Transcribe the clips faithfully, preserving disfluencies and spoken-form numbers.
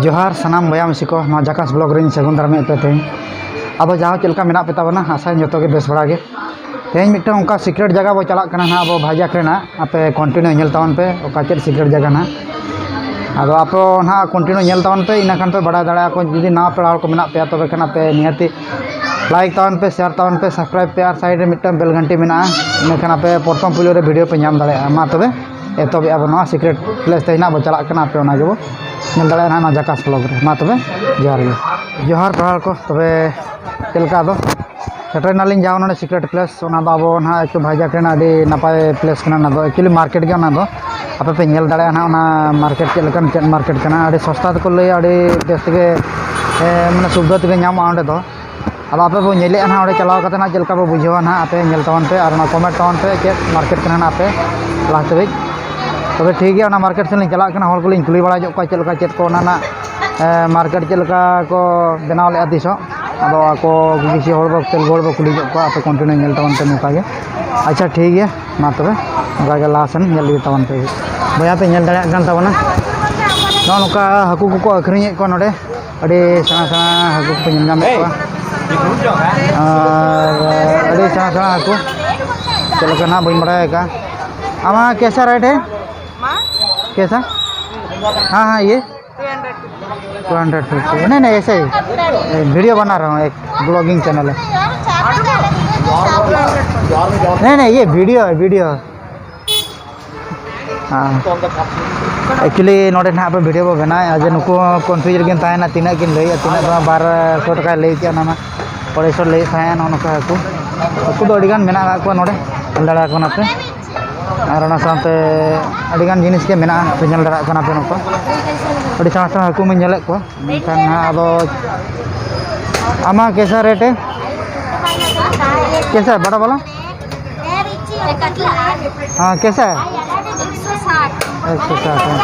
ᱡᱚᱦᱟᱨ ᱥᱟᱱᱟᱢ ᱵᱚᱭᱦᱟ ᱢᱤᱥᱤ ᱠᱚ, ᱱᱚᱣᱟ ᱡᱟᱠᱟᱥ ᱵᱞᱚᱜ ᱨᱮᱧ ᱥᱟᱹᱜᱩᱱ ᱫᱟᱨᱟᱢᱮᱫ ᱯᱮ ᱛᱮᱦᱮᱧ᱾ ᱟᱫᱚ ᱡᱟᱦᱟᱸ ᱪᱮᱫ ᱞᱮᱠᱟ ᱢᱮᱱᱟᱜ ᱯᱮ ᱛᱟᱵᱚᱱᱟ, ᱟᱥᱟᱧ ᱡᱚᱛᱚ ᱜᱮ ᱵᱮᱥ ᱵᱟᱲᱟ ᱜᱮ᱾ ᱛᱮᱦᱮᱧ ᱢᱤᱫᱴᱟᱝ ᱚᱱᱠᱟ ᱥᱤᱠᱨᱮᱴ ᱡᱟᱭᱜᱟ ᱵᱚ ᱪᱟᱞᱟᱜ ᱠᱟᱱᱟ ᱱᱟᱦᱟᱜ, ᱟᱵᱚ ᱵᱷᱟᱡᱟᱠ ᱨᱮᱱᱟᱜ᱾ ᱟᱯᱮ ᱠᱚᱱᱴᱤᱱᱤᱭᱩ ᱧᱮᱞ ᱛᱟᱵᱚᱱ ᱯᱮ, ᱚᱠᱟ ᱪᱮᱫ ᱥᱤᱠᱨᱮᱴ ᱡᱟᱭᱜᱟ ᱱᱟᱦᱟᱜ᱾ ᱟᱫᱚ ᱟᱯᱮ ᱱᱟᱦᱟᱜ ᱠᱚᱱᱴᱤᱱᱤᱭᱩ ᱧᱮᱞ ᱛᱟᱵᱚᱱ ᱯᱮ, ᱤᱱᱟᱹ ᱠᱷᱟᱱ ᱯᱮ ᱵᱟᱲᱟᱭ ᱫᱟᱲᱮᱭᱟᱜᱼᱟ᱾ ᱠᱚ ᱡᱩᱫᱤ ᱱᱟᱣᱟ ᱯᱮᱲᱟ ᱦᱚᱲ ᱠᱚ ᱢᱮᱱᱟᱜ ᱯᱮᱭᱟ, ᱛᱚᱵᱮ ᱠᱷᱟᱱ ᱟᱯᱮ ᱱᱤᱦᱟᱹᱛᱤ ᱞᱟᱭᱤᱠ ᱛᱟᱵᱚᱱ ᱯᱮ, ᱥᱮᱭᱟᱨ ᱛᱟᱵᱚᱱ ᱯᱮ, ᱥᱟᱵᱥᱠᱨᱟᱭᱤᱵ ᱯᱮ, ᱟᱨ ᱥᱟᱭᱤᱰ ᱨᱮ ᱢᱤᱫᱴᱟᱝ ᱵᱮᱞ ᱜᱷᱟᱱᱴᱤ ᱢᱮᱱᱟᱜᱼᱟ, ᱤᱱᱟᱹ ᱠᱷᱟᱱ ᱟᱯᱮ ᱯᱨᱚᱛᱷᱚᱢ ᱯᱳᱭᱞᱳ ᱨᱮ ᱵᱷᱤᱰᱤᱭᱳ ᱯᱮ ᱧᱟᱢ ᱫᱟᱲᱮᱭᱟᱜᱼᱟ᱾ ᱢᱟ ᱛᱚᱵᱮ ᱮᱛᱚᱦᱚᱵᱮᱜᱼᱟ ᱵᱚᱱ᱾ ᱱᱚᱣᱟ ᱥᱤᱠᱨᱮᱴ ᱯᱞᱮᱥ ᱛᱮ ᱱᱟᱦᱟᱜ ᱵᱚ ᱪᱟᱞᱟᱜ ᱠᱟᱱᱟ, ᱟᱯᱮ ᱚᱱᱟ ᱜᱮᱵᱚ ᱧᱮᱞ ᱫᱟᱲᱮᱭᱟᱜᱼᱟ ᱱᱟᱦᱟᱜ ᱱᱚᱣᱟ ᱡᱟᱠᱟᱥ ᱵᱞᱚᱜ ᱨᱮ᱾ ᱢᱟ ᱛᱚᱵᱮ ᱡᱚᱦᱟᱨ ᱜᱮ᱾ ᱡᱚᱦᱟᱨ ᱯᱮᱲᱟ ᱦᱚᱲ ᱠᱚ, ᱛᱚᱵᱮ ᱪᱮᱫ ᱞᱮᱠᱟ ᱟᱫᱚ ᱥᱮᱴᱮᱨ ᱮᱱᱟᱞᱤᱧ ᱡᱟᱦᱟᱸ ᱱᱚᱰᱮ ᱥᱤᱠᱨᱮᱴ ᱯᱞᱮᱥ, ᱚᱱᱟ ᱫᱚ ᱟᱵᱚ ᱱᱟᱦᱟᱜ ᱮᱠᱴᱩ ᱵᱷᱟᱡᱟᱠ ᱨᱮᱱᱟᱜ ᱟᱹᱰᱤ ᱱᱟᱯᱟᱭ ᱯᱞᱮᱥ ᱠᱟᱱᱟ᱾ ᱚᱱᱟ ᱫᱚ ᱮᱠᱪᱩᱭᱮᱞᱤ ᱢᱟᱨᱠᱮᱴ ᱜᱮ, ᱚᱱᱟ ᱫᱚ ᱟᱯᱮ ᱯᱮ ᱧᱮᱞ ᱫᱟᱲᱮᱭᱟᱜᱼᱟ ᱱᱟᱦᱟᱜ ᱚᱱᱟ ᱢᱟᱨᱠᱮᱴ ᱪᱮᱫ ᱞᱮᱠᱟᱱ ᱪᱮᱫ ᱢᱟᱨᱠᱮᱴ ᱠᱟᱱᱟ᱾ ᱟᱹᱰᱤ ᱥᱚᱥᱛᱟ ᱛᱮᱠᱚ ᱞᱟᱹᱭᱟ, ᱟᱹᱰᱤ ᱵᱮᱥ ᱛᱮᱜᱮ, ᱮ, ᱢᱟᱱᱮ ᱥᱩᱵᱤᱫᱷᱟ ᱛᱮᱜᱮ ᱧᱟᱢᱚᱜᱼᱟ ᱚᱸᱰᱮ ᱫᱚ᱾ ᱟᱫᱚ ᱟᱯᱮ ᱵᱚ ᱧᱮᱞᱮᱫᱼᱟ ᱱᱟᱦᱟᱜ ᱚᱸᱰᱮ ᱪᱟᱞᱟᱣ ᱠᱟᱛᱮ ᱱᱟᱦᱟᱜ ᱪᱮᱫ ᱞᱮᱠᱟ ᱵᱚ ᱵᱩᱡᱷᱟᱹᱣᱟ ᱱᱟᱦᱟᱜ, ᱟᱯᱮ ᱧᱮᱞ ᱛᱟᱵᱚᱱ ᱯᱮ ᱟᱨ ᱚᱱᱟ ᱠᱚᱢᱮᱱᱴ ᱛᱟᱵᱚᱱ ᱯᱮ ᱪᱮᱫ ᱢᱟᱨᱠᱮᱴ ᱠᱟᱱᱟ ᱱᱟᱦᱟᱜ ᱟᱯᱮ ᱞᱟᱦᱟ ᱫᱷᱟᱹᱵᱤᱡ᱾ ᱛᱚᱵᱮ ᱴᱷᱤᱠ ᱜᱮᱭᱟ, ᱚᱱᱟ ᱢᱟᱨᱠᱮᱴ ᱥᱮᱫ ᱞᱤᱧ ᱪᱟᱞᱟᱜ ᱠᱟᱱᱟ, ᱦᱚᱲ ᱠᱚᱞᱤᱧ ᱠᱩᱞᱤ ᱵᱟᱲᱟ ᱧᱚᱜ ᱠᱚᱣᱟ ᱪᱮᱫ ᱞᱮᱠᱟ ᱪᱮᱫ ᱠᱚ ᱚᱱᱟ ᱨᱮᱱᱟᱜ, ᱮ, ᱢᱟᱨᱠᱮᱴ ᱪᱮᱫ ᱞᱮᱠᱟ ᱠᱚ ᱵᱮᱱᱟᱣ ᱞᱮᱫᱼᱟ ᱛᱤᱥ ᱦᱚᱸ᱾ ᱟᱫᱚ ᱟᱠᱚ ᱵᱮᱥᱤ ᱦᱚᱲ ᱵᱚ, ᱛᱮᱞᱜᱩ ᱦᱚᱲ ᱵᱚ ᱠᱩᱞᱤ ᱧᱚᱜ ᱠᱚᱣᱟ, ᱟᱯᱮ ᱠᱚᱱᱴᱤᱱᱤᱭᱩ ᱧᱮᱞ ᱛᱟᱵᱚᱱ ᱯᱮ ᱱᱚᱝᱠᱟ ᱜᱮ᱾ ᱟᱪᱪᱷᱟ ᱴᱷᱤᱠ ᱜᱮᱭᱟ, ᱢᱟ ᱛᱚᱵᱮ ᱱᱚᱝᱠᱟ ᱜᱮ ᱞᱟᱦᱟ ᱥᱮᱱ ᱧᱮᱞ ᱤᱫᱤ ᱛᱟᱵᱚᱱ ᱯᱮ᱾ ᱵᱚᱭᱦᱟ ᱯᱮ ᱧᱮᱞ ᱫᱟᱲᱮᱭᱟᱜ ᱠᱟᱱ ᱛᱟᱵᱚᱱᱟ, ᱱᱚᱜᱼᱚ ᱱᱚᱝᱠᱟ ᱦᱟᱹᱠᱩ ᱠᱚᱠᱚ ᱟᱹᱠᱷᱨᱤᱧᱮᱫ ᱠᱚᱣᱟ ᱱᱚᱰᱮ᱾ ᱟᱹᱰᱤ ᱥᱮᱬᱟ ᱥᱮᱬᱟ ᱦᱟᱹᱠᱩ ᱠᱚᱯᱮ ᱧᱮᱞ ᱧᱟᱢᱮᱫ ᱠᱚᱣᱟ᱾ ᱟᱨ ᱟᱹᱰᱤ ᱥᱮᱬᱟ ᱥᱮᱬᱟ ᱦᱟᱹᱠᱩ, ᱪᱮᱫ ᱞᱮᱠᱟ ᱱᱟᱦᱟᱜ ᱵᱟᱹᱧ ᱵᱟᱲᱟᱭ ᱟᱠᱟᱫᱼᱟ᱾ ᱟᱢᱟᱜ ᱠᱮᱥᱟ ᱨᱮᱴ ᱦᱮ? ᱠᱮᱥᱟ? ᱦᱮᱸ, ᱦᱮᱸ, ᱤᱭᱟᱹ? Two hundred fifty. नहीं, नहीं, ऐसे ही। ए, वीडियो बना रहा हूँ, एक ब्लॉगिंग चैनल है। नहीं, नहीं, ये वीडियो है, वीडियो। ᱦᱮᱸ᱾ ᱮᱠᱪᱩᱭᱮᱞᱤ ᱱᱚᱰᱮ ᱱᱟᱦᱟᱜ ᱟᱯᱮ ᱵᱷᱤᱰᱤᱭᱳ ᱵᱚ ᱵᱮᱱᱟᱣᱮᱫᱼᱟ ᱡᱮ ᱱᱩᱠᱩ ᱦᱚᱸ ᱠᱚᱱᱯᱷᱤᱭᱩᱡᱽ ᱨᱮᱠᱤᱱ ᱛᱟᱦᱮᱱᱟ, ᱛᱤᱱᱟᱹᱜ ᱠᱤᱱ ᱞᱟᱹᱭᱮᱫᱼᱟ, ᱛᱤᱱᱟᱹᱜ ᱫᱚ ᱵᱟᱨ ᱥᱚ ᱴᱟᱠᱟᱭ ᱞᱟᱹᱭ ᱠᱮᱫᱼᱟ, ᱚᱱᱟ ᱢᱟ ᱟᱹᱲᱟᱹᱭ ᱥᱚ ᱞᱟᱹᱭᱮᱫ ᱛᱟᱦᱮᱸᱫ᱾ ᱱᱚᱜᱼᱚ ᱱᱚᱝᱠᱟ ᱦᱟᱹᱠᱩ, ᱦᱟᱹᱠᱩ ᱫᱚ ᱟᱹᱰᱤᱜᱟᱱ ᱢᱮᱱᱟᱜ ᱟᱠᱟᱫ ᱠᱚᱣᱟ ᱱᱚᱰᱮ, ᱧᱮᱞ ᱫᱟᱲᱮᱭᱟᱜ ᱠᱟᱱᱟ ᱯᱮ᱾ ᱟᱨ ᱚᱱᱟ ᱥᱟᱶᱛᱮ ᱟᱹᱰᱤᱜᱟᱱ ᱡᱤᱱᱤᱥ ᱜᱮ ᱢᱮᱱᱟᱜᱼᱟ, ᱯᱮ ᱧᱮᱞ ᱫᱟᱲᱮᱭᱟᱜ ᱠᱟᱱᱟ ᱯᱮ ᱱᱚᱝᱠᱟ᱾ ᱟᱹᱰᱤ ᱥᱮᱬᱟ ᱥᱮᱬᱟ ᱦᱟᱹᱠᱩ ᱢᱟᱧ ᱧᱮᱞᱮᱫ ᱠᱚᱣᱟ, ᱢᱮᱱᱠᱷᱟᱱ ᱱᱟᱦᱟᱜ ᱟᱫᱚ ᱟᱢᱟᱜ ᱠᱮᱥᱟ ᱨᱮᱴ ᱦᱮ? ᱠᱮᱥᱟ ᱵᱟᱲᱟ ᱵᱟᱞᱟ? ᱦᱮᱸ, ᱠᱮᱥᱟ? एक सौ साठ। एक सौ साठ, हाँ।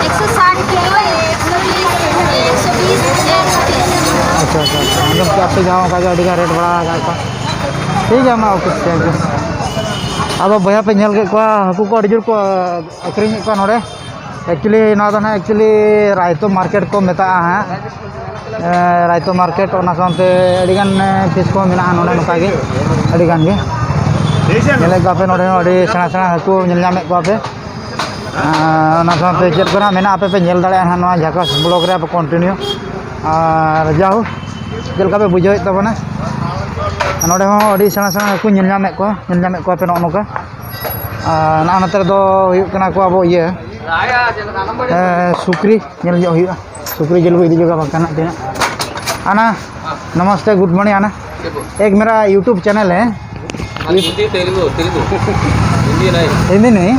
एक सौ साठ किलो है, एक सौ बीस, एक सौ बीस, एक सौ तीस। ᱟᱪᱪᱷᱟ, ᱟᱪᱪᱷᱟ, ᱟᱪᱪᱷᱟ᱾ ᱟᱸᱡᱚᱢ ᱠᱮᱫᱟ ᱯᱮ ᱡᱟᱦᱟᱸ ᱚᱱᱠᱟ ᱜᱮ ᱟᱹᱰᱤ ᱜᱟᱱ ᱨᱮᱴ ᱵᱟᱲᱟ ᱟᱠᱟᱫ ᱠᱚᱣᱟ᱾ ᱴᱷᱤᱠ ᱜᱮᱭᱟ, ᱢᱟ, ᱳᱠᱮ, ᱛᱷᱮᱝᱠ ᱭᱩ᱾ ᱟᱫᱚ ᱵᱚᱭᱦᱟ ᱯᱮ ᱧᱮᱞ ᱠᱮᱫ ᱠᱚᱣᱟ, ᱦᱟᱹᱠᱩ ᱠᱚ ᱟᱹᱰᱤ ᱡᱳᱨ ᱠᱚ ᱟᱹᱠᱷᱨᱤᱧᱮᱫ ᱠᱚᱣᱟ ᱱᱚᱰᱮ᱾ Actually ᱱᱚᱣᱟ ᱫᱚ ᱱᱟᱦᱟᱜ actually ᱨᱟᱭᱛᱚ ᱢᱟᱨᱠᱮᱴ ᱠᱚ ᱢᱮᱛᱟᱜᱼᱟ ᱦᱟᱸᱜ᱾ ᱨᱟᱭᱛᱚ ᱢᱟᱨᱠᱮᱴ, ᱚᱱᱟ ᱥᱟᱶᱛᱮ ᱟᱹᱰᱤᱜᱟᱱ ᱯᱷᱤᱥ ᱠᱚ ᱢᱮᱱᱟᱜᱼᱟ ᱱᱚᱰᱮ, ᱱᱚᱝᱠᱟ ᱜᱮ ᱟᱹᱰᱤᱜᱟᱱ ᱜᱮ᱾ ᱧᱮᱞᱮᱫ ᱠᱚᱣᱟ ᱯᱮ ᱱᱚᱰᱮ ᱦᱚᱸ ᱟᱹᱰᱤ ᱥᱮᱬᱟ ᱥᱮᱬᱟ ᱦᱟᱹᱠᱩ ᱧᱮᱞ ᱧᱟᱢᱮᱫ ᱠᱚᱣᱟ ᱯᱮ᱾ ᱚᱱᱟ ᱥᱟᱶᱛᱮ ᱪᱮᱫ ᱠᱚ ᱱᱟᱦᱟᱜ ᱢᱮᱱᱟᱜᱼᱟ ᱟᱯᱮ ᱯᱮ ᱧᱮᱞ ᱫᱟᱲᱮᱭᱟᱜᱼᱟ ᱱᱟᱦᱟᱜ ᱱᱚᱣᱟ ᱡᱷᱟᱠᱟᱥ ᱵᱞᱚᱜ ᱨᱮ ᱟᱯᱮ ᱠᱚᱱᱴᱤᱱᱤᱭᱩ᱾ ᱟᱨ ᱡᱟᱦᱳ, ᱪᱮᱫ ᱞᱮᱠᱟ ᱯᱮ ᱵᱩᱡᱷᱟᱹᱣᱮᱫ ᱛᱟᱵᱚᱱᱟ? ᱱᱚᱰᱮ ᱦᱚᱸ ᱟᱹᱰᱤ ᱥᱮᱬᱟ ᱥᱮᱬᱟ ᱦᱟᱹᱠᱩ ᱧᱮᱞ ᱧᱟᱢᱮᱫ ᱠᱚᱣᱟ, ᱧᱮᱞ ᱧᱟᱢᱮᱫ ᱠᱚᱣᱟ ᱯᱮ ᱱᱚᱜᱼᱚ ᱱᱚᱝᱠᱟ᱾ ᱟᱨ ᱱᱚᱜᱼᱚ ᱱᱚᱛᱮ ᱨᱮᱫᱚ ᱦᱩᱭᱩᱜ ᱠᱟᱱᱟ ᱠᱚ ᱟᱵᱚ ᱤᱭᱟᱹ, ᱥᱩᱠᱨᱤ ᱧᱮᱞ ᱧᱚᱜ ᱦᱩᱭᱩᱜᱼᱟ᱾ ᱥᱩᱠᱨᱤ ᱡᱤᱞ ᱵᱚ ᱤᱫᱤ ᱡᱚᱝᱟ ᱵᱟᱝᱠᱷᱟᱱ ᱦᱟᱸᱜ ᱛᱤᱱᱟᱹᱜ᱾ ᱟᱱᱟ, नमस्ते, गुड मॉर्निंग आना। एक मेरा YouTube चैनल है। हिंदी तेलुगु तेलुगु। हिंदी नहीं। हिंदी नहीं।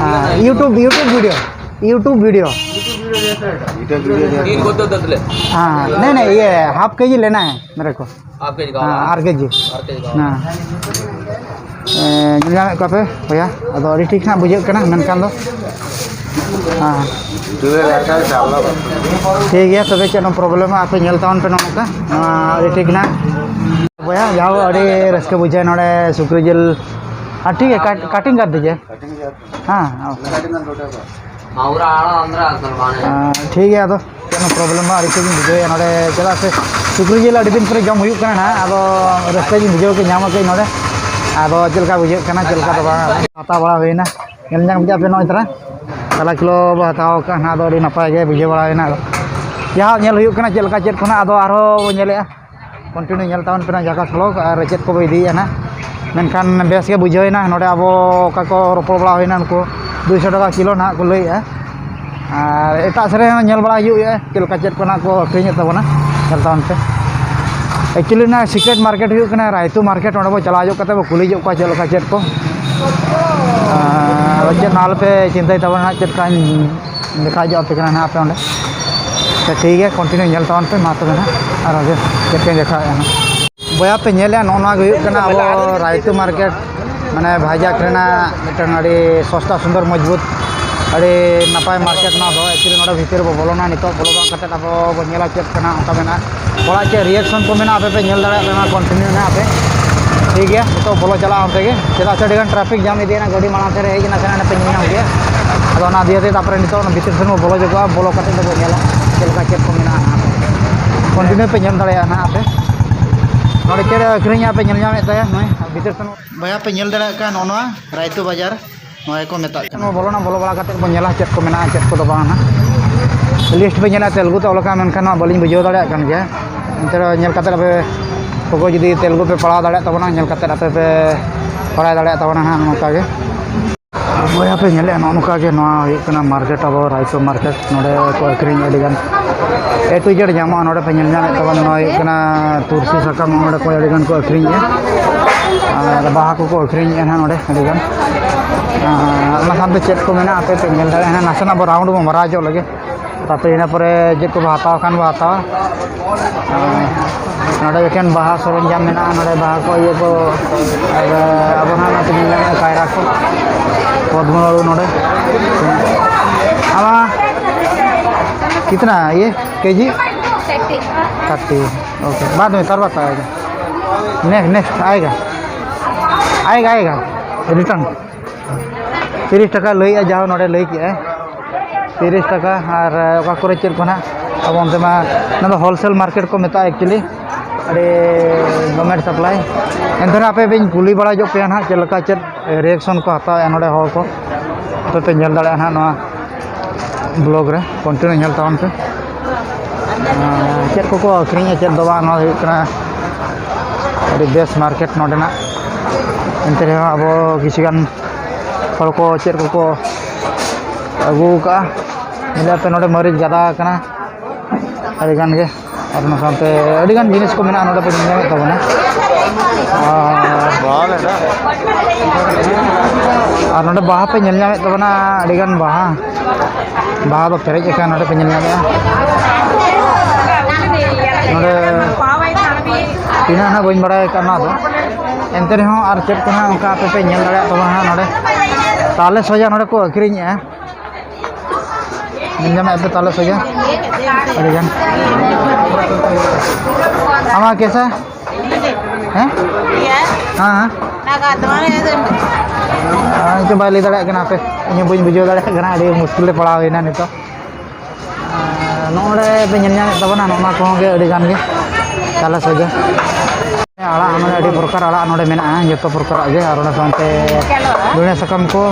हाँ, YouTube YouTube video. YouTube video. हाँ, नहीं नहीं, ये हाफ के जी लेना है मेरे को। हाँ, आर के जी। हाँ। ᱧᱮᱞ ᱧᱟᱢᱮᱫ ᱠᱚᱣᱟ ᱯᱮ ᱵᱚᱭᱦᱟ, ᱟᱫᱚ ᱟᱹᱰᱤ ᱴᱷᱤᱠ ᱱᱟᱜ ᱵᱩᱡᱷᱟᱹᱜ ᱠᱟᱱᱟ ᱢᱮᱱᱠᱷᱟᱱ ᱫᱚ᱾ ᱦᱮᱸ, ᱴᱷᱤᱠ ᱜᱮᱭᱟ, ᱛᱚᱵᱮ ᱪᱮᱫ ᱦᱚᱸ ᱯᱨᱚᱵᱞᱮᱢ ᱟᱯᱮ ᱧᱮᱞ ᱛᱟᱵᱚᱱ ᱯᱮ ᱱᱚᱜᱼᱚ ᱱᱚᱝᱠᱟ᱾ ᱱᱚᱣᱟ ᱟᱹᱰᱤ ᱴᱷᱤᱠ ᱱᱟᱜ ᱵᱚᱭᱦᱟ, ᱡᱟᱦᱟᱸ ᱟᱹᱰᱤ ᱨᱟᱹᱥᱠᱟᱹ ᱵᱩᱡᱷᱟᱹᱜᱼᱟ ᱱᱚᱰᱮ ᱥᱩᱠᱨᱤ ᱡᱤᱞ᱾ ᱟᱨ ᱴᱷᱤᱠ ᱜᱮᱭᱟ, ᱠᱟᱴᱤᱝ ᱠᱟᱴᱤᱝ ᱠᱟᱴᱤᱝ ᱜᱮᱭᱟ᱾ ᱦᱮᱸ, ᱴᱷᱤᱠ ᱜᱮᱭᱟ, ᱟᱫᱚ ᱪᱮᱫ ᱦᱚᱸ ᱯᱨᱚᱵᱞᱮᱢ ᱵᱟᱝ, ᱟᱹᱰᱤ ᱴᱷᱤᱠ ᱵᱩᱡᱷᱟᱹᱣᱮᱫᱼᱟ ᱱᱚᱰᱮ, ᱪᱮᱫᱟᱜ ᱥᱮ ᱥᱩᱠᱨᱤ ᱡᱤᱞ ᱟᱹᱰᱤ ᱫᱤᱱ ᱯᱚᱨᱮ ᱡᱚᱢ ᱦᱩᱭᱩᱜ ᱠᱟᱱᱟ ᱱᱟᱦᱟᱜ᱾ ᱟᱫᱚ ᱨᱟᱹᱥᱠᱟᱹ ᱜᱤᱧ ᱵᱩᱡᱷᱟᱹᱣ ᱠᱮᱫ, ᱧᱟᱢ ᱠᱮᱫ ᱱᱚᱰᱮ᱾ ᱟᱫᱚ ᱪᱮᱫ ᱞᱮᱠᱟ ᱵᱩᱡᱷᱟᱹᱜ ᱠᱟᱱᱟ, ᱪᱮᱫ ᱞᱮᱠᱟ ᱫᱚ ᱵᱟᱝ, ᱦᱟᱛᱟᱣ ᱵᱟᱲᱟ ᱦᱩᱭᱱᱟ᱾ ᱧᱮᱞ ᱧᱟᱢ ᱠᱮᱫᱟ ᱯᱮ ᱱᱚᱜᱼᱚᱭ ᱛᱟᱨᱟ ᱛᱟᱞᱟ ᱠᱤᱞᱳ ᱵᱚ ᱦᱟᱛᱟᱣ ᱠᱟᱜᱼᱟ ᱱᱟᱦᱟᱜ᱾ ᱟᱫᱚ ᱟᱹᱰᱤ ᱱᱟᱯᱟᱭ ᱜᱮ ᱵᱩᱡᱷᱟᱹᱣ ᱵᱟᱲᱟᱭᱮᱱᱟ᱾ ᱟᱫᱚ ᱡᱟᱦᱟᱸ ᱧᱮᱞ ᱦᱩᱭᱩᱜ ᱠᱟᱱᱟ ᱪᱮᱫ ᱞᱮᱠᱟ ᱪᱮᱫ ᱠᱷᱚᱱᱟᱜ, ᱟᱫᱚ ᱟᱨᱦᱚᱸ ᱵᱚ ᱧᱮᱞᱮᱜᱼᱟ᱾ ᱠᱚᱱᱴᱤᱱᱤᱭᱩ ᱧᱮᱞ ᱛᱟᱵᱚᱱ ᱯᱮ ᱱᱟᱜ ᱡᱷᱟᱠᱟᱥ ᱵᱞᱚᱜ ᱟᱨ ᱪᱮᱫ ᱠᱚᱵᱚ ᱤᱫᱤᱭᱮᱫᱼᱟ ᱱᱟᱜ᱾ ᱢᱮᱱᱠᱷᱟᱱ ᱵᱮᱥ ᱜᱮ ᱵᱩᱡᱷᱟᱹᱣ ᱮᱱᱟ ᱱᱚᱰᱮ ᱟᱵᱚ ᱚᱠᱟ ᱠᱚ ᱨᱚᱯᱚᱲ ᱵᱟᱲᱟ ᱦᱩᱭᱱᱟ, ᱩᱱᱠᱩ ᱫᱩᱭᱥᱚ ᱴᱟᱠᱟ ᱠᱤᱞᱳ ᱱᱟᱜ ᱠᱚ ᱞᱟᱹᱭᱮᱫᱼᱟ᱾ ᱟᱨ ᱮᱴᱟᱜ ᱥᱮᱫ ᱨᱮ ᱦᱚᱸ ᱧᱮᱞ ᱵᱟᱲᱟ ᱦᱩᱭᱩᱜᱼᱟ ᱪᱮᱫ ᱞᱮᱠᱟ ᱪᱮᱫ ᱠᱚ ᱱᱟᱜ ᱠᱚ ᱟᱹᱠᱷᱨᱤᱧᱮᱫ ᱛᱟᱵᱚᱱᱟ, ᱧᱮᱞ ᱛᱟᱵᱚᱱ ᱯᱮ᱾ ᱮᱠᱪᱩᱭᱮᱞᱤ ᱱᱟᱜ ᱥᱤᱠᱨᱮᱴ ᱢᱟᱨᱠᱮᱴ ᱦᱩᱭᱩᱜ ᱠᱟᱱᱟ ᱨᱟᱭᱛᱩ ᱢᱟᱨᱠᱮᱴ, ᱚᱸᱰᱮ ᱵᱚ ᱪᱟᱞᱟᱣ ᱧᱚᱜ ᱠᱟᱛᱮ ᱵᱚ ᱠᱩᱞᱤ ᱧᱚᱜ ᱠᱚᱣᱟ ᱪᱮᱫ ᱞᱮᱠᱟ ᱪᱮᱫ ᱠᱚ᱾ ᱟᱨ ᱪᱮᱫ ᱱᱟᱜ ᱟᱞᱚᱯᱮ ᱪᱤᱱᱛᱟᱹᱭ ᱛᱟᱵᱚᱱᱟ ᱱᱟᱜ, ᱪᱮᱫ ᱞᱮᱠᱟᱧ ᱫᱮᱠᱷᱟᱣ ᱧᱚᱜ ᱟᱯᱮ ᱠᱟᱱᱟ ᱱᱟᱜ ᱟᱯᱮ ᱚᱸᱰᱮ᱾ ᱛᱚ ᱴᱷᱤᱠ ᱜᱮᱭᱟ, ᱠᱚᱱᱴᱤᱱᱤᱭᱩ ᱧᱮᱞ ᱛᱟᱵᱚᱱ ᱯᱮ, ᱢᱟ ᱛᱚᱵᱮ ᱱᱟᱜ ᱟᱨ ᱪᱮᱫ ᱯᱮ ᱫᱮᱠᱷᱟᱣᱮᱫᱼᱟ ᱱᱟᱜ᱾ ᱵᱚᱭᱦᱟ ᱯᱮ ᱧᱮᱞᱮᱜᱼᱟ, ᱱᱚᱜᱼᱚ ᱱᱚᱣᱟ ᱜᱮ ᱦᱩᱭᱩᱜ ᱠᱟᱱᱟ ᱟᱵᱚ ᱨᱟᱭᱛᱩ ᱢᱟᱨᱠᱮᱴ, ᱢᱟᱱᱮ ᱵᱷᱟᱭᱡᱟᱠ ᱨᱮᱱᱟᱜ ᱢᱤᱫᱴᱟᱝ ᱟᱹᱰᱤ ᱥᱚᱥᱛᱟ, ᱥᱩᱱᱫᱚᱨ, ᱢᱚᱡᱽᱵᱩᱛ, ᱟᱹᱰᱤ ᱱᱟᱯᱟᱭ ᱢᱟᱨᱠᱮᱴ ᱱᱚᱣᱟ ᱫᱚ᱾ ᱮᱠᱪᱩᱭᱮᱞᱤ ᱱᱚᱰᱮ ᱵᱷᱤᱛᱤᱨ ᱨᱮᱵᱚ ᱵᱚᱞᱚᱱᱟ, ᱱᱤᱛᱚᱜ ᱵᱚᱞᱚ ᱵᱟᱝ ᱠᱟᱛᱮᱫ ᱟᱵᱚ ᱵᱚ ᱧᱮᱞᱟ ᱪᱮᱫ ᱠᱟᱱᱟ ᱚᱱᱠᱟ ᱢᱮᱱᱟᱜᱼᱟ᱾ ᱦᱚᱲᱟᱜ ᱪᱮᱫ ᱨᱤᱭᱮᱠᱥᱚᱱ ᱠᱚ ᱢᱮᱱᱟᱜᱼᱟ, ᱟᱯᱮ ᱯᱮ ᱧᱮᱞ ᱫᱟᱲᱮᱭᱟᱜ ᱠᱟᱱᱟ, ᱠᱚᱱᱴᱤᱱᱤᱭᱩ ᱱᱟᱜ ᱟᱯᱮ᱾ ᱴᱷᱤᱠ ᱜᱮᱭᱟ, ᱱᱤᱛᱚᱜ ᱵᱚᱞᱚ ᱪᱟᱞᱟᱜᱼᱟ ᱚᱱᱛᱮ ᱜᱮ, ᱪᱮᱫᱟᱜ ᱥᱮ ᱟᱹᱰᱤ ᱜᱟᱱ ᱴᱨᱟᱯᱷᱤᱠ ᱡᱟᱢ ᱤᱫᱤᱭᱮᱱᱟ, ᱜᱟᱹᱰᱤ ᱢᱟᱲᱟᱝ ᱥᱮᱫ ᱨᱮ ᱦᱮᱡ ᱮᱱᱟ, ᱥᱮ ᱱᱟᱜ ᱯᱮ ᱧᱮᱞ ᱧᱟᱢ ᱜᱮᱭᱟ᱾ ᱟᱫᱚ ᱚᱱᱟ ᱫᱤᱭᱮ ᱛᱮ ᱛᱟᱨᱯᱚᱨᱮ ᱱᱤᱛᱚᱜ ᱚᱱᱟ ᱵᱷᱤᱛᱤᱨ ᱥᱮᱱ ᱵᱚᱱ ᱵᱚᱞᱚ ᱧᱚᱜᱚᱜᱼᱟ, ᱵᱚᱞᱚ ᱠᱟᱛᱮ ᱫᱚᱵᱚᱱ ᱧᱮᱞᱟ ᱪᱮᱫ ᱞᱮᱠᱟ ᱪᱮᱫ ᱠᱚ ᱢᱮᱱᱟᱜᱼᱟ ᱱᱟᱦᱟᱜ᱾ ᱠᱚᱱᱴᱤᱱᱤᱭᱩ ᱯᱮ ᱧᱮᱞ ᱫᱟᱲᱮᱭᱟᱜᱼᱟ ᱱᱟᱦᱟᱜ ᱟᱯᱮ᱾ ᱱᱚᱰᱮ ᱪᱮᱫ ᱮ ᱟᱹᱠᱷᱨᱤᱧᱟ ᱯᱮ ᱧᱮᱞ ᱧᱟᱢᱮᱫ ᱛᱟᱭᱟ ᱱᱚᱜᱼᱚᱭ ᱵᱷᱤᱛᱤᱨ ᱥᱮᱱ᱾ ᱵᱚᱭᱦᱟ ᱯᱮ ᱧᱮᱞ ᱫᱟᱲᱮᱭᱟᱜ ᱠᱟᱱ ᱱᱚᱜᱼᱚ ᱱᱚᱣᱟ ᱨᱟᱭᱛᱚ ᱵᱟᱡᱟᱨ, ᱱᱚᱣᱟ ᱜᱮᱠᱚ ᱢᱮᱛᱟᱜ ᱠᱟᱱᱟ᱾ ᱵᱚᱞᱚᱱᱟ, ᱵᱚᱞᱚ ᱵᱟᱲᱟ ᱠᱟᱛᱮ ᱵᱚᱱ ᱧᱮᱞᱟ ᱪᱮᱫ ᱠᱚ ᱢᱮᱱᱟᱜᱼᱟ, ᱪᱮᱫ ᱠᱚᱫᱚ ᱵᱟᱝ ᱱᱟᱦᱟᱜ᱾ ᱞᱤᱥᱴ ᱯᱮ ᱧᱮᱞᱟ ᱛᱮᱞᱮᱜᱩ ᱛᱮ ᱚᱞ ᱟᱠᱟᱱᱟ, ᱢᱮᱱᱠᱷᱟᱱ ᱱᱚᱣᱟ ᱵᱟᱹᱞᱤᱧ ᱵᱩᱡᱷᱟᱹᱣ ᱫᱟᱲᱮᱭᱟᱜ ᱠᱟᱱ ᱜᱮᱭᱟ᱾ ᱮᱱᱛᱮ ᱨᱮᱦᱚᱸ ᱧᱮᱞ ᱠᱟᱛᱮ ᱟᱯᱮ ᱠᱚᱜᱚ ᱡᱩᱫᱤ ᱛᱮᱞᱮᱜᱩ ᱯᱮ ᱯᱟᱲᱦᱟᱣ ᱫᱟᱲᱮᱭᱟᱜ ᱛᱟᱵᱚᱱᱟ, ᱧᱮᱞ ᱠᱟᱛᱮ ᱟᱯᱮ ᱯᱮ ᱵᱟᱲᱟᱭ ᱫᱟᱲᱮᱭᱟᱜ ᱛᱟᱵᱚᱱᱟ ᱱᱟᱦᱟᱜ ᱱᱚᱝᱠᱟ ᱜᱮ᱾ ᱵᱚᱭᱦᱟ ᱯᱮ ᱧᱮᱞᱮᱫᱼᱟ, ᱱᱚᱜᱼᱚ ᱱᱚᱝᱠᱟ ᱜᱮ ᱱᱚᱣᱟ ᱦᱩᱭᱩᱜ ᱠᱟᱱᱟ ᱢᱟᱨᱠᱮᱴ, ᱟᱵᱚ ᱨᱟᱭᱥᱚ ᱢᱟᱨᱠᱮᱴ᱾ ᱱᱚᱰᱮ ᱠᱚ ᱟᱹᱠᱷᱨᱤᱧ ᱟᱹᱰᱤᱜᱟᱱ, A to Z ᱧᱟᱢᱚᱜᱼᱟ᱾ ᱱᱚᱰᱮ ᱯᱮ ᱧᱮᱞ ᱧᱟᱢᱮᱫ ᱛᱟᱵᱚᱱᱟ, ᱱᱚᱣᱟ ᱦᱩᱭᱩᱜ ᱠᱟᱱᱟ ᱛᱩᱞᱥᱤ ᱥᱟᱠᱟᱢ, ᱱᱚᱰᱮ ᱠᱚ ᱟᱹᱰᱤᱜᱟᱱ ᱠᱚ ᱟᱹᱠᱷᱨᱤᱧᱮᱫᱼᱟ᱾ ᱟᱨ ᱵᱟᱦᱟ ᱠᱚᱠᱚ ᱟᱹᱠᱷᱨᱤᱧᱮᱫᱼᱟ ᱱᱟᱦᱟᱜ ᱱᱚᱰᱮ ᱟᱹᱰᱤᱜᱟᱱ᱾ ᱟᱨ ᱚᱱᱟ ᱥᱟᱶᱛᱮ ᱪᱮᱫ ᱠᱚ ᱢᱮᱱᱟᱜᱼᱟ ᱟᱯᱮ ᱯᱮ ᱧᱮᱞ ᱫᱟᱲᱮᱭᱟᱜᱼᱟ᱾ ᱱᱟᱥᱮᱱᱟᱜ ᱵᱚ ᱨᱟᱣᱩᱱᱰ ᱵᱚᱱ ᱢᱟᱨᱟᱣ ᱧᱚᱜ ᱞᱮᱜᱮ᱾ ᱛᱟᱯᱚᱨᱮ ᱤᱱᱟᱹ ᱯᱚᱨᱮ ᱪᱮᱫ ᱠᱚᱵᱚ ᱦᱟᱛᱟᱣ ᱠᱷᱟᱱ ᱵᱚ ᱦᱟᱛᱟᱣᱟ᱾ ᱟᱨ ᱱᱚᱰᱮ ᱮᱠᱮᱱ ᱵᱟᱦᱟ ᱥᱚᱨᱚᱧᱡᱟᱢ ᱢᱮᱱᱟᱜᱼᱟ, ᱱᱚᱰᱮ ᱵᱟᱦᱟ ᱠᱚ, ᱤᱭᱟᱹ ᱠᱚ, ᱟᱨ ᱟᱵᱚ ᱱᱟᱦᱟᱜ ᱱᱚᱛᱮ ᱧᱮᱞ ᱧᱟᱢᱚᱜᱼᱟ ᱠᱟᱭᱨᱟ ᱠᱚ, ᱯᱚᱫᱢᱚ ᱟᱹᱲᱩ ᱱᱚᱰᱮ᱾ ᱟᱢᱟ ᱠᱤᱛᱱᱟ ᱤᱭᱟᱹ ᱠᱮᱡᱤ? थर्टी। ओके, बाद में, तार बात आएगा। नेक्स्ट, नेक्स्ट आएगा, आएगा, आएगा रिटर्न। ᱛᱤᱨᱤᱥ ᱴᱟᱠᱟ ᱞᱟᱹᱭᱮᱜᱼᱟ, ᱡᱟᱦᱟᱸ ᱱᱚᱰᱮ ᱞᱟᱹᱭ ᱠᱮᱜᱼᱟᱭ ᱛᱤᱨᱤᱥ ᱴᱟᱠᱟ᱾ ᱟᱨ ᱚᱠᱟ ᱠᱚᱨᱮ ᱪᱮᱫ ᱠᱚ ᱱᱟᱦᱟᱜ, ᱟᱵᱚ ᱚᱱᱛᱮ ᱢᱟ ᱚᱱᱟ ᱫᱚ ᱦᱳᱞᱥᱮᱞ ᱢᱟᱨᱠᱮᱴ ᱠᱚ ᱢᱮᱛᱟᱜᱼᱟ ᱮᱠᱪᱩᱭᱮᱞᱤ, ᱟᱹᱰᱤ ᱜᱚᱨᱢᱮᱱᱴ ᱥᱟᱯᱞᱟᱭ᱾ ᱮᱱᱛᱮ ᱨᱮᱦᱚᱸ ᱟᱯᱮ ᱵᱟᱹᱧ ᱠᱩᱞᱤ ᱵᱟᱲᱟ ᱧᱚᱜ ᱯᱮᱭᱟ ᱱᱟᱦᱟᱜ ᱪᱮᱫ ᱞᱮᱠᱟ ᱪᱮᱫ ᱨᱤᱭᱮᱠᱥᱚᱱ ᱠᱚ ᱦᱟᱛᱟᱣᱮᱜᱼᱟ ᱱᱚᱰᱮ ᱦᱚᱲ ᱠᱚ, ᱟᱯᱮ ᱯᱮ ᱧᱮᱞ ᱫᱟᱲᱮᱭᱟᱜᱼᱟ ᱱᱟᱦᱟᱜ ᱱᱚᱣᱟ ᱵᱞᱚᱜ ᱨᱮ, ᱠᱚᱱᱴᱤᱱᱤᱭᱩ ᱧᱮᱞ ᱛᱟᱵᱚᱱ ᱯᱮ᱾ ᱟᱨ ᱪᱮᱫ ᱠᱚᱠᱚ ᱟᱹᱠᱷᱨᱤᱧᱟ ᱪᱮᱫ ᱫᱚ ᱵᱟᱝ, ᱱᱚᱣᱟ ᱫᱚ ᱦᱩᱭᱩᱜ ᱠᱟᱱᱟ ᱟᱹᱰᱤ ᱵᱮᱥ ᱢᱟᱨᱠᱮᱴ ᱱᱚᱰᱮᱱᱟᱜ᱾ ᱮᱱᱛᱮ ᱨᱮᱦᱚᱸ ᱟᱵᱚ ᱠᱤᱪᱷᱩ ᱜᱟᱱ ᱦᱚᱲ ᱠᱚ ᱪᱮᱫ ᱠᱚᱠᱚ ᱟᱹᱜᱩ ᱟᱠᱟᱫᱼᱟ, ᱧᱮᱞᱮᱫ ᱯᱮ ᱱᱚᱰᱮ ᱢᱟᱹᱨᱤᱪ ᱜᱟᱫᱟ ᱟᱠᱟᱱᱟ ᱟᱹᱰᱤ ᱜᱟᱱ ᱜᱮ᱾ ᱟᱨ ᱚᱱᱟ ᱥᱟᱶᱛᱮ ᱟᱹᱰᱤ ᱜᱟᱱ ᱡᱤᱱᱤᱥ ᱠᱚ ᱢᱮᱱᱟᱜᱼᱟ ᱱᱚᱰᱮ ᱯᱮ ᱧᱮᱞ ᱧᱟᱢᱮᱫ ᱛᱟᱵᱚᱱᱟ᱾ ᱟᱨ, ᱟᱨ ᱱᱚᱰᱮ ᱵᱟᱦᱟ ᱯᱮ ᱧᱮᱞ ᱧᱟᱢᱮᱫ ᱛᱟᱵᱚᱱᱟ, ᱟᱹᱰᱤ ᱜᱟᱱ ᱵᱟᱦᱟ, ᱵᱟᱦᱟ ᱫᱚ ᱯᱮᱨᱮᱡ ᱟᱠᱟᱱ ᱱᱚᱰᱮ ᱯᱮ ᱧᱮᱞ ᱧᱟᱢᱮᱫᱼᱟ᱾ ᱱᱚᱰᱮ ᱛᱤᱱᱟᱹᱜ ᱱᱟᱦᱟᱜ ᱵᱟᱹᱧ ᱵᱟᱲᱟᱭ ᱟᱠᱟᱫ ᱱᱚᱣᱟ ᱫᱚ, ᱮᱱᱛᱮ ᱨᱮᱦᱚᱸ ᱟᱨ ᱪᱮᱫ ᱠᱚ ᱱᱟᱦᱟᱜ ᱚᱱᱠᱟ ᱟᱯᱮ ᱯᱮ ᱧᱮᱞ ᱫᱟᱲᱮᱭᱟᱜ ᱛᱟᱵᱚᱱᱟ ᱱᱟᱦᱟᱜ ᱱᱚᱰᱮ ᱛᱟᱞᱮ ᱥᱚᱡᱟ ᱱᱚᱰᱮ ᱠᱚ ᱟᱹᱠᱷᱨᱤᱧᱮᱜᱼᱟ᱾ ᱧᱮᱞ ᱧᱟᱢᱮᱫ ᱯᱮ ᱛᱟᱞᱮ ᱥᱚᱡᱟ ᱟᱹᱰᱤᱜᱟᱱ᱾ ᱟᱢᱟᱜ ᱠᱮᱥᱟ? ᱦᱮᱸ? ᱦᱮᱸ, ᱦᱮᱸ᱾ ᱟᱨ ᱱᱤᱛᱚᱜ ᱵᱟᱭ ᱞᱟᱹᱭ ᱫᱟᱲᱮᱭᱟᱜ ᱠᱟᱱᱟ, ᱦᱟᱯᱮ, ᱤᱧ ᱦᱚᱸ ᱵᱟᱹᱧ ᱵᱩᱡᱷᱟᱹᱣ ᱫᱟᱲᱮᱭᱟᱜ ᱠᱟᱱᱟ, ᱟᱹᱰᱤ ᱢᱩᱥᱠᱤᱞ ᱨᱮ ᱯᱟᱲᱟᱣ ᱦᱩᱭᱱᱟ ᱱᱤᱛᱚᱜ᱾ ᱟᱨ ᱱᱚᱜᱼᱚ ᱱᱚᱰᱮ ᱯᱮ ᱧᱮᱞ ᱧᱟᱢᱮᱫ ᱛᱟᱵᱚᱱᱟ, ᱱᱚᱜᱼᱚ ᱱᱚᱣᱟ ᱠᱚᱦᱚᱸ ᱜᱮ ᱟᱹᱰᱤ ᱜᱟᱱ ᱜᱮ ᱛᱟᱞᱮ ᱥᱚᱡᱟ᱾ ᱟᱲᱟᱜ ᱱᱚᱰᱮ ᱟᱹᱰᱤ ᱯᱨᱚᱠᱟᱨ ᱟᱲᱟᱜ ᱱᱚᱰᱮ ᱢᱮᱱᱟᱜᱼᱟ, ᱡᱚᱛᱚ ᱯᱨᱚᱠᱟᱨᱟᱜ ᱜᱮ, ᱟᱨ ᱚᱱᱟ ᱥᱟᱶᱛᱮ ᱫᱷᱩᱱᱤᱭᱟᱹ ᱥᱟᱠᱟᱢ ᱠᱚ,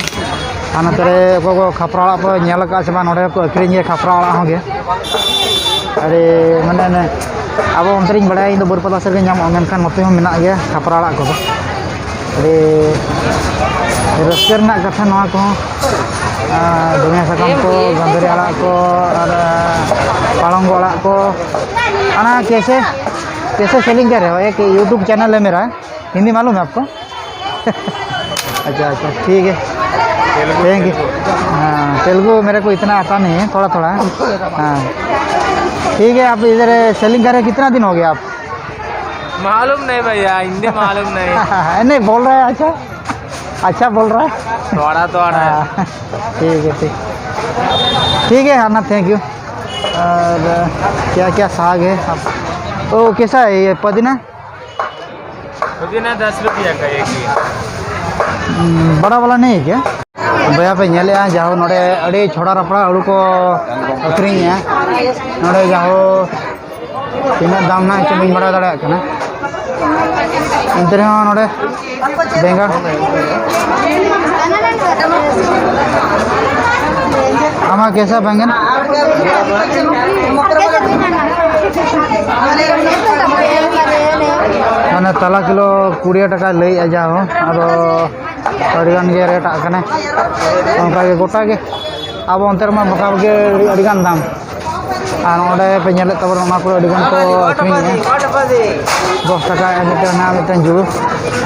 ᱟᱨ ᱱᱚᱛᱮ ᱨᱮ ᱚᱠᱚᱭ ᱠᱚ ᱠᱷᱟᱯᱨᱟ ᱟᱲᱟᱜ ᱯᱮ ᱧᱮᱞ ᱟᱠᱟᱫᱼᱟ ᱥᱮ ᱵᱟᱝ, ᱱᱚᱰᱮ ᱦᱚᱸᱠᱚ ᱟᱹᱠᱷᱨᱤᱧ ᱜᱮᱭᱟ ᱠᱷᱟᱯᱨᱟ ᱟᱲᱟᱜ ᱦᱚᱸ ᱜᱮ᱾ ᱟᱹᱰᱤ ᱢᱟᱱᱮ ᱚᱱᱮ ᱟᱵᱚ ᱚᱱᱛᱮ ᱨᱤᱧ ᱵᱟᱲᱟᱭᱟ ᱤᱧ ᱫᱚ ᱵᱟᱹᱨᱯᱟᱫᱟ ᱥᱮᱫ ᱨᱮᱜᱮ ᱧᱟᱢᱚᱜᱼᱟ, ᱢᱮᱱᱠᱷᱟᱱ ᱱᱚᱛᱮ ᱦᱚᱸ ᱢᱮᱱᱟᱜ ᱜᱮᱭᱟ ᱠᱷᱟᱯᱨᱟ ᱟᱲᱟᱜ ᱠᱚᱫᱚ᱾ ᱟᱹᱰᱤ ᱨᱟᱹᱥᱠᱟᱹ ᱨᱮᱱᱟᱜ ᱠᱟᱛᱷᱟ ᱱᱚᱣᱟ ᱠᱚᱦᱚᱸ, ᱟᱨ ᱫᱷᱩᱱᱤᱭᱟᱹ ᱥᱟᱠᱟᱢ ᱠᱚ, ᱜᱟᱹᱫᱷᱟᱹᱨᱤ ᱟᱲᱟᱜ ᱠᱚ, ᱟᱨ ᱯᱟᱞᱚᱝᱜᱚ ᱟᱲᱟᱜ ᱠᱚ, ᱟᱱᱟ ᱠᱮᱥᱮ ᱠᱮᱥᱮ ᱥᱮᱞᱤᱝ ᱠᱟᱨ ᱨᱮ ᱦᱚ, ᱮᱠ YouTube ᱪᱮᱱᱮᱞ ᱦᱮ ᱢᱮᱨᱟ, ᱦᱤᱱᱫᱤ ᱢᱟᱞᱩᱢ ᱦᱮ ᱟᱯᱠᱚ? ᱟᱪᱪᱷᱟ, ᱟᱪᱪᱷᱟ, ᱴᱷᱤᱠ ᱦᱮ᱾ ᱛᱮᱞᱮᱜᱩ, ᱛᱮᱞᱮᱜᱩ᱾ ᱦᱮᱸ, ᱛᱮᱞᱮᱜᱩ ᱢᱮᱨᱮ ᱠᱚ ᱤᱛᱱᱟ ᱟᱛᱟ ᱱᱟᱦᱤ ᱦᱮ, ᱛᱷᱚᱲᱟ ᱛᱷᱚᱲᱟ᱾ ᱦᱮᱸ, ᱴᱷᱤᱠ ᱦᱮ, ᱟᱯ ᱤᱫᱷᱟᱨ ᱥᱮᱞᱤᱝ ᱠᱟᱨ ᱨᱮ ᱠᱤᱛᱱᱟ ᱫᱤᱱ ᱦᱳ ᱜᱮᱭᱟ ᱟᱯ? मालूम नहीं भैया, हिंदी मालूम नहीं। नहीं, बोल रहा है, अच्छा, अच्छा बोल रहा है। थोड़ा थोड़ा। हाँ, ठीक है, ठीक, ठीक है, आना, थैंक यू। और क्या क्या साग है आप? ओ, कैसा है ये पुदीना? पुदीना दस रुपया का एक ही। हम्म, बड़ा वाला नहीं है क्या? ᱵᱚᱭᱦᱟ ᱯᱮ ᱧᱮᱞᱮᱜᱼᱟ, ᱡᱟᱦᱳ ᱱᱚᱰᱮ ᱟᱹᱰᱤ ᱪᱷᱚᱲᱟ ᱨᱟᱯᱲᱟ ᱟᱹᱞᱩ ᱠᱚ ᱟᱹᱠᱷᱨᱤᱧᱮᱜᱼᱟ᱾ ᱱᱚᱰᱮ ᱡᱟᱦᱳ ᱛᱤᱱᱟᱹᱜ ᱫᱟᱢ ᱱᱟᱜ ᱪᱚ ᱵᱟᱹᱧ ᱵᱟᱲᱟᱭ ᱫᱟᱲᱮᱭᱟᱜ ᱠᱟᱱᱟ᱾ ᱮᱱᱛᱮ ᱨᱮᱦᱚᱸ ᱱᱚᱰᱮ ᱵᱮᱸᱜᱟᱲ, ᱟᱢᱟᱜ ᱠᱮᱥᱟ ᱵᱮᱸᱜᱟᱲ? ᱢᱟᱱᱮ ᱛᱟᱞᱟ ᱠᱤᱞᱳ ᱠᱩᱲᱤ ᱴᱟᱠᱟᱭ ᱞᱟᱹᱭᱮᱜᱼᱟ ᱡᱟᱦᱳ, ᱟᱫᱚ ᱟᱹᱰᱤ ᱜᱟᱱ ᱜᱮ ᱨᱮᱴ ᱟᱜ ᱠᱟᱱᱟ᱾ ᱚᱱᱠᱟ ᱜᱮ ᱜᱚᱴᱟ ᱜᱮ ᱟᱵᱚ ᱚᱱᱛᱮ ᱨᱮᱢᱟ ᱢᱚᱴᱟᱢᱩᱴᱤ ᱟᱹᱰᱤ, ᱟᱹᱰᱤ ᱜᱟᱱ ᱫᱟᱢ᱾ ᱟᱨ ᱱᱚᱰᱮ ᱯᱮ ᱧᱮᱞᱮᱫ ᱛᱟᱵᱚᱱᱟ, ᱚᱱᱟ ᱠᱚ ᱟᱹᱰᱤ ᱜᱟᱱ ᱠᱚ ᱟᱹᱠᱷᱨᱤᱧᱮᱜᱼᱟ᱾ ᱫᱚᱥ ᱴᱟᱠᱟ ᱢᱤᱫᱴᱮᱱ ᱦᱮᱱᱟᱜᱼᱟ, ᱢᱤᱫᱴᱮᱱ ᱡᱩᱲᱩ,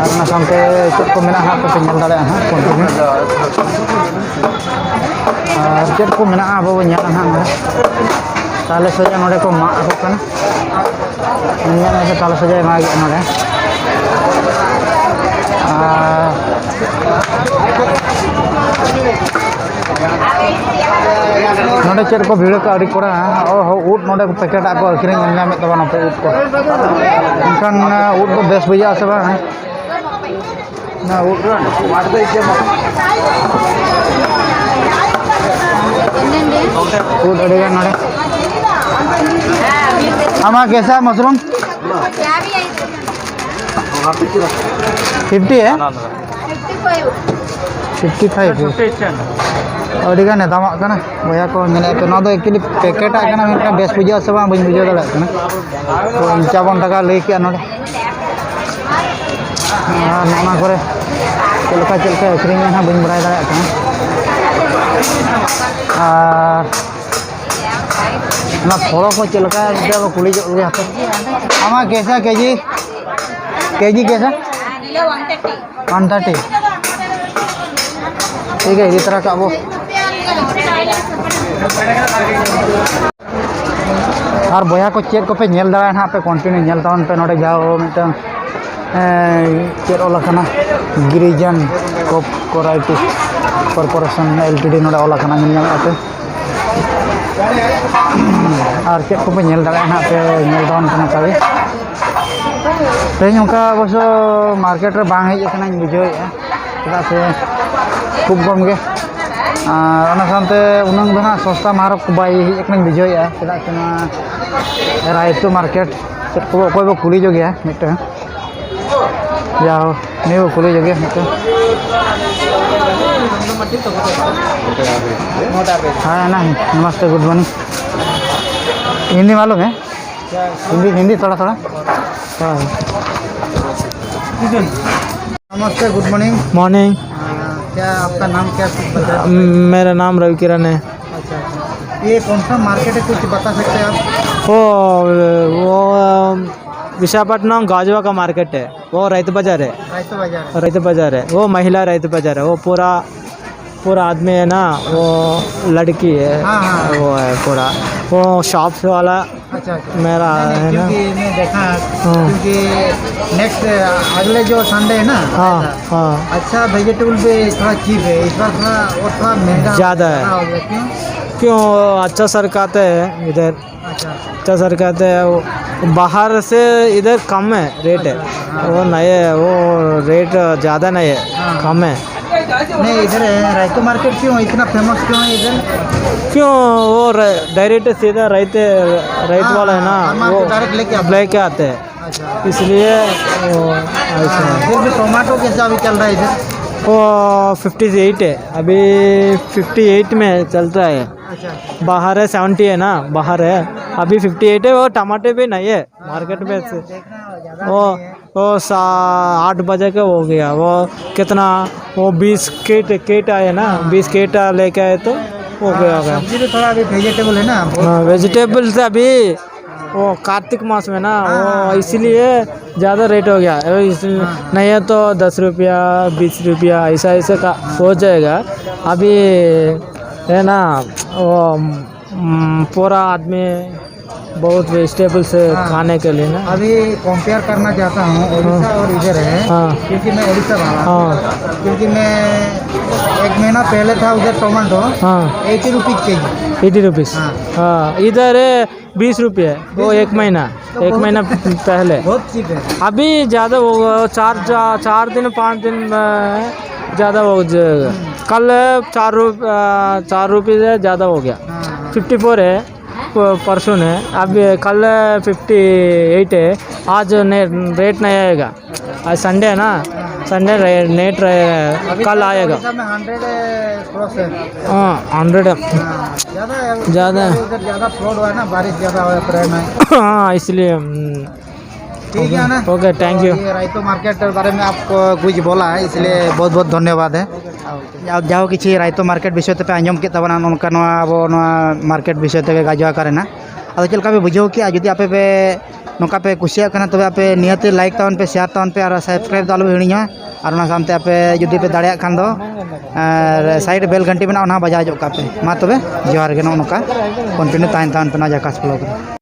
ᱟᱨ ᱚᱱᱟ ᱥᱟᱶᱛᱮ ᱪᱮᱫ ᱠᱚ ᱢᱮᱱᱟᱜᱼᱟ ᱦᱟᱸᱜ ᱯᱮ ᱧᱮᱞ ᱫᱟᱲᱮᱭᱟᱜᱼᱟ ᱦᱟᱸᱜ, continue᱾ ᱟᱨ ᱪᱮᱫ ᱠᱚ ᱢᱮᱱᱟᱜᱼᱟ ᱟᱵᱚ ᱵᱚᱱ ᱧᱮᱞᱟ ᱦᱟᱸᱜ ᱱᱚᱰᱮ᱾ ᱛᱟᱦᱞᱮ ᱥᱚᱡᱟ ᱱᱚᱰᱮ ᱠᱚ ᱢᱟᱜ ᱟᱠᱚ ᱠᱟᱱᱟ᱾ ᱧᱮᱞ ᱢᱮᱥᱮ, ᱛᱟᱞᱟ ᱥᱚᱡᱟᱭ ᱢᱟᱜᱮᱜᱼᱟ ᱱᱚᱰᱮ᱾ ᱟᱨ ᱱᱚᱰᱮ ᱪᱮᱫ ᱠᱚ ᱵᱷᱤᱲ ᱠᱟᱜᱼᱟ ᱟᱹᱰᱤ ᱠᱚᱲᱟ᱾ ᱳ ᱦᱳ, ᱩᱫ ᱱᱚᱰᱮ ᱠᱚ ᱯᱮᱠᱮᱴᱟᱜ ᱠᱚ ᱟᱹᱠᱷᱨᱤᱧ, ᱧᱮᱞ ᱧᱟᱢᱮᱫ ᱛᱟᱵᱚᱱᱟ ᱯᱮ ᱩᱫ ᱠᱚ᱾ ᱮᱱᱠᱷᱟᱱ ᱩᱫ ᱫᱚ ᱵᱮᱥ ᱵᱩᱡᱷᱟᱹᱜᱼᱟ ᱥᱮ ᱵᱟᱝ? ᱩᱫ ᱟᱹᱰᱤᱜᱟᱱ ᱱᱚᱰᱮ᱾ ᱟᱢᱟᱜ ᱠᱮᱥᱟ ᱢᱟᱥᱨᱩᱢ? ᱯᱷᱤᱯᱴᱤ ᱦᱮ? Fifty five. ᱟᱹᱰᱤᱜᱟᱱᱮ ᱫᱟᱢᱟᱜ ᱠᱟᱱᱟ ᱵᱚᱭᱦᱟ ᱠᱚ, ᱢᱮᱱᱮᱫ ᱠᱚ ᱱᱚᱣᱟ ᱫᱚ ᱮᱠᱪᱩᱭᱮᱞᱤ ᱯᱮᱠᱮᱴᱟᱜ ᱠᱟᱱᱟ, ᱢᱮᱱᱠᱷᱟᱱ ᱵᱮᱥ ᱵᱩᱡᱷᱟᱹᱜᱼᱟ ᱥᱮ ᱵᱟᱝ ᱵᱟᱹᱧ ᱵᱩᱡᱷᱟᱹᱣ ᱫᱟᱲᱮᱭᱟᱜ ᱠᱟᱱᱟ᱾ ᱛᱚ ᱯᱚᱧᱪᱟᱵᱚᱱ ᱴᱟᱠᱟ ᱞᱟᱹᱭ ᱠᱮᱜᱼᱟ ᱱᱚᱰᱮ᱾ ᱟᱨ ᱱᱚᱜᱼᱚ ᱱᱚᱣᱟ ᱠᱚᱨᱮ ᱪᱮᱫ ᱞᱮᱠᱟ ᱪᱮᱫ ᱞᱮᱠᱟ ᱟᱹᱠᱷᱨᱤᱧᱚᱜᱼᱟ ᱦᱟᱸᱜ ᱵᱟᱹᱧ ᱵᱟᱲᱟᱭ ᱫᱟᱲᱮᱭᱟᱜ ᱠᱟᱱᱟ᱾ ᱟᱨ ᱚᱱᱟ ᱥᱚᱲᱚ ᱠᱚ ᱪᱮᱫ ᱞᱮᱠᱟ ᱡᱩᱫᱤ ᱟᱵᱚ ᱠᱩᱞᱤ ᱧᱚᱜ ᱞᱮᱜᱮ ᱦᱟᱯᱮ᱾ ᱟᱢᱟᱜ ᱠᱮᱥᱟ ᱠᱮᱡᱤ, ᱠᱮᱡᱤ ᱠᱮᱥᱟ? One thirty. ᱴᱷᱤᱠ ᱜᱮᱭᱟ, ᱤᱫᱤ ᱛᱚᱨᱟ ᱠᱟᱜ ᱵᱚ᱾ ᱟᱨ ᱵᱚᱭᱦᱟ ᱠᱚ, ᱪᱮᱫ ᱠᱚᱯᱮ ᱧᱮᱞ ᱫᱟᱲᱮᱭᱟᱜᱼᱟ ᱱᱟᱦᱟᱜ ᱯᱮ, ᱠᱚᱱᱴᱤᱱᱤᱭᱩ ᱧᱮᱞ ᱛᱟᱵᱚᱱ ᱯᱮ᱾ ᱱᱚᱰᱮ ᱡᱟᱣ ᱢᱤᱫᱴᱟᱝ, ᱮᱸ, ᱪᱮᱫ ᱚᱞ ᱟᱠᱟᱱᱟ, ᱜᱤᱨᱤᱡᱟᱱ ᱠᱚᱯ ᱠᱚᱨᱟᱭᱴᱤ ᱠᱚᱨᱯᱳᱨᱮᱥᱚᱱ ᱮᱞ ᱴᱤ ᱰᱤ ᱱᱚᱰᱮ ᱚᱞ ᱟᱠᱟᱱᱟ, ᱧᱮᱞ ᱧᱟᱢᱮᱫᱼᱟ ᱯᱮ᱾ ᱟᱨ ᱪᱮᱫ ᱠᱚᱯᱮ ᱧᱮᱞ ᱫᱟᱲᱮᱭᱟᱜᱼᱟ ᱱᱟᱦᱟᱜ ᱯᱮ, ᱧᱮᱞ ᱛᱟᱵᱚᱱ ᱯᱮ ᱱᱚᱝᱠᱟ ᱜᱮ᱾ ᱛᱮᱦᱮᱧ ᱚᱱᱠᱟ ᱚᱵᱚᱥᱥᱚ ᱢᱟᱨᱠᱮᱴ ᱨᱮ ᱵᱟᱝ ᱦᱮᱡ ᱟᱠᱟᱱᱟᱧ ᱵᱩᱡᱷᱟᱹᱣᱮᱫᱼᱟ, ᱪᱮᱫᱟᱜ ᱥᱮ ᱠᱷᱩᱵ ᱠᱚᱢ ᱜᱮ᱾ ᱟᱨ ᱚᱱᱟ ᱥᱟᱶᱛᱮ ᱩᱱᱟᱹᱝ ᱫᱚ ᱦᱟᱸᱜ ᱥᱚᱥᱛᱟ ᱢᱟᱨᱚᱠ ᱵᱟᱭ ᱦᱮᱡ ᱟᱠᱟᱱᱟᱧ ᱵᱩᱡᱷᱟᱹᱣᱮᱫᱼᱟ, ᱪᱮᱫᱟᱜ ᱥᱮ ᱱᱚᱣᱟ ᱨᱟᱭᱛᱚ ᱢᱟᱨᱠᱮᱴ ᱪᱮᱫ ᱠᱚ ᱚᱠᱚᱭ ᱵᱚ ᱠᱩᱞᱤ ᱧᱚᱜᱮᱭᱟ ᱢᱤᱫᱴᱟᱝ᱾ ᱡᱟᱦᱳ, ᱱᱤᱭᱟᱹ ᱵᱚ ᱠᱩᱞᱤ ᱧᱚᱜᱮᱭᱟ ᱢᱤᱫᱴᱟᱝ᱾ हाँ, है ना? नमस्ते, गुड मॉर्निंग। हिंदी मालूम है? हिंदी, हिंदी थोड़ा थोड़ा। हाँ। नमस्ते, गुड मॉर्निंग। मॉर्निंग। आ, क्या आपका नाम क्या, कुछ बता सकते हैं? मेरा नाम रवि किरण है। अच्छा, अच्छा। ये कौन सा मार्केट है, कुछ बता सकते हैं आप? वो, वो, अम, विशाखापट्टनम गाजुवा का मार्केट है, वो रैत बाजार है। रैत बाजार है। रैत बाजार है, वो महिला रैत बाजार है, वो पूरा, पूरा आदमी है ना, वो लड़की है, हाँ, हाँ। वो है पूरा, वो शॉप्स वाला अच्छा, अच्छा। मेरा नहीं, है ना। क्योंकि मैं देखा, हाँ। क्योंकि नेक्स्ट, अगले जो संडे है ना, हाँ, हाँ। अच्छा, वेजिटेबल भी थोड़ा चीप है, इस बार थोड़ा, वो थोड़ा महंगा ज़्यादा है। ज़्यादा हो गया। क्यों? क्यों, अच्छा सर का आते हैं इधर। अच्छा, अच्छा। अच्छा सर, कहते हैं वो बाहर से इधर कम है रेट है। वो नहीं है, वो रेट ज़्यादा नहीं है, कम है। नहीं, इधर है रायतो मार्केट क्यों इतना फेमस क्यों है इधर? क्यों? वो डायरेक्ट सीधा रायते, रायत हाँ, वाला है ना, हाँ, मार्केट वो डायरेक्ट लेके आते लेके आते हैं। अच्छा। इसलिए वो ऐसा है। फिर भी टोमेटो कैसा अभी चल रहा है इधर? वो फिफ्टी एट है अभी, फिफ्टी एट में चलता है। अच्छा। बाहर है सेवेंटी है ना, बाहर है। अभी फिफ्टी एट है। वो टमाटर भी नहीं है मार्केट में से। देखना ज़्यादा वो नहीं है। वो सा आठ बजे का हो गया। वो कितना, वो बीस केट केट आए ना, बीस केट लेके आए तो हो गया होगा। सब्जी भी थोड़ा अभी वेजिटेबल है ना, बहुत हाँ, वेजिटेबल्स अभी वो कार्तिक मास में ना, वो इसीलिए ज़्यादा रेट हो गया। इस, नहीं है तो दस रुपया, बीस रुपया, ऐसा ऐसा का हो जाएगा। अभी है ना, वो हम्म, पूरा आदमी बहुत वेजिटेबल्स है खाने के लिए ना। अभी कंपेयर करना चाहता हूँ उड़ीसा और इधर है। हाँ। क्योंकि मैं उड़ीसा वाला हूँ। हाँ। क्योंकि मैं एक महीना पहले था उधर टोमेटो, हाँ। एटी रुपीज के जी। Eighty rupees. हाँ। हाँ, इधर है बीस रुपये, वो एक महीना, एक महीना पहले। बहुत चीप है। अभी ज़्यादा हो गया, चार चा- चार दिन पाँच दिन में ज़्यादा हो जाएगा। कल चार रुप- आ, चार रुपये से ज़्यादा हो गया। हाँ। फिफ्टी फोर है, प- परसों है। अब कल फिफ्टी एट है। आज ने रेट नहीं आएगा। आज संडे है ना, संडे रे, नेट रे, कल आएगा। उड़ीसा में हंड्रेड क्रॉस है। हाँ, हंड्रेड है। हाँ, ज़्यादा है। ज़्यादा है। उधर ज़्यादा फ्रॉड हुआ है ना, बारिश ज़्यादा हुआ है अप्रैल में। हाँ, इसलिए हम्म, ठीक है ना? Okay, thank you. ये रायतो मार्केट के बारे में आपको कुछ बोला है, इसलिए बहुत बहुत धन्यवाद है। ᱡᱟᱦᱟᱸ ᱠᱤᱪᱷᱩ ᱨᱟᱭᱛᱚ ᱢᱟᱨᱠᱮᱴ ᱵᱤᱥᱚᱭ ᱛᱮᱯᱮ ᱟᱸᱡᱚᱢ ᱠᱮᱫ ᱛᱟᱵᱚᱱᱟ, ᱱᱚᱝᱠᱟ ᱱᱚᱣᱟ ᱟᱵᱚ ᱱᱚᱣᱟ ᱢᱟᱨᱠᱮᱴ ᱵᱤᱥᱚᱭ ᱛᱮᱜᱮ ᱜᱟᱡᱚᱣᱟ ᱠᱟᱨᱮᱱᱟ᱾ ᱟᱫᱚ ᱪᱮᱫ ᱞᱮᱠᱟ ᱯᱮ ᱵᱩᱡᱷᱟᱹᱣ ᱠᱮᱜᱼᱟ? ᱡᱩᱫᱤ ᱟᱯᱮ ᱯᱮ ᱱᱚᱝᱠᱟ ᱯᱮ ᱠᱩᱥᱤᱭᱟᱜ ᱠᱟᱱᱟ, ᱛᱚᱵᱮ ᱟᱯᱮ ᱱᱤᱦᱟᱹᱛ ᱞᱟᱭᱤᱠ ᱛᱟᱵᱚᱱ ᱯᱮ, ᱥᱮᱭᱟᱨ ᱛᱟᱵᱚᱱ ᱯᱮ ᱟᱨ ᱥᱟᱵᱥᱠᱨᱟᱭᱤᱵ ᱫᱚ ᱟᱞᱚ ᱯᱮ ᱦᱤᱲᱤᱧᱟ᱾ ᱟᱨ ᱚᱱᱟ ᱥᱟᱶᱛᱮ ᱟᱯᱮ ᱡᱩᱫᱤ ᱯᱮ ᱫᱟᱲᱮᱭᱟᱜ ᱠᱷᱟᱱ ᱫᱚ ᱟᱨ ᱥᱟᱭᱤᱰ ᱵᱮᱞ ᱜᱷᱟᱱᱴᱤ ᱢᱮᱱᱟᱜᱼᱟ, ᱚᱱᱟ ᱦᱚᱸ ᱵᱟᱡᱟᱣ ᱧᱚᱜ ᱠᱟᱜ ᱯᱮ᱾ ᱢᱟ ᱛᱚᱵᱮ ᱡᱚᱦᱟᱨ ᱜᱮ, ᱱᱚᱜᱼᱚ ᱱᱚᱝᱠᱟ ᱠᱚᱱᱴᱤᱱᱤᱭᱩ ᱛᱟᱦᱮᱱ ᱛᱟᱵᱚᱱ ᱯᱮ ᱱᱚᱣᱟ ᱡᱟᱠᱟᱥ ᱵᱞᱚᱜ ᱨᱮ᱾